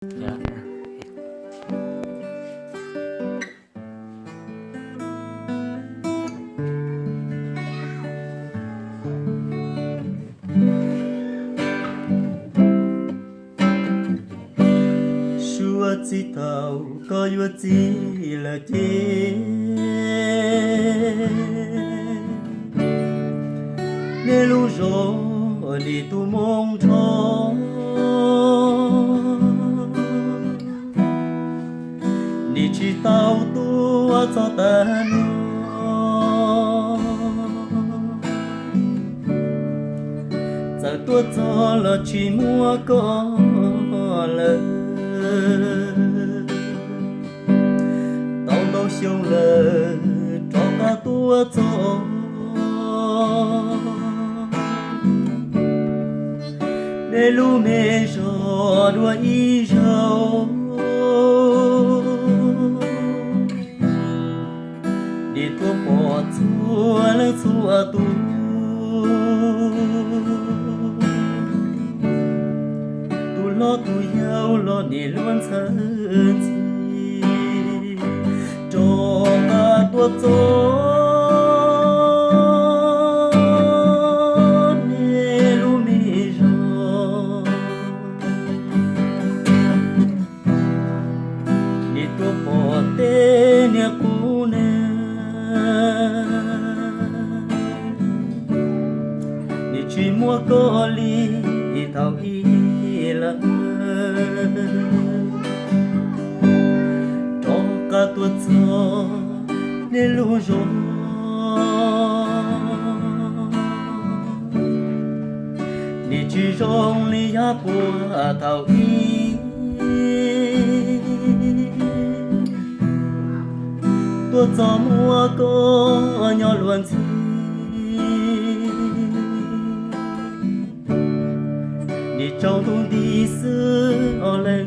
Suav txij thaum koj yuav txiv lawm ces, nej lub zos nim tu moo nrho, nim tsis tau tuaj txog tav no. Txawm tuaj txog los tsis muaj koj lawm. Tau ntau xyoo lawm rov qab tuaj txog, nej lub me zos dua ib zaug. Nim tuaj pom txhua leej txhua tus, tus hlob tus yau los nim luag ntxhawb ntxhi, rov qab tuaj txog nej lub me zos. Nim tuaj pom tej niag qub neeg, nim tsis muaj koj li thaum ub lawm. Rov qab tuaj txog nej lub zos, nim tsis zoo li yav puag thaum ub. Tuaj txog muaj koj nyob luag ntxhi, nim tsaus ntuj nti xwb os leej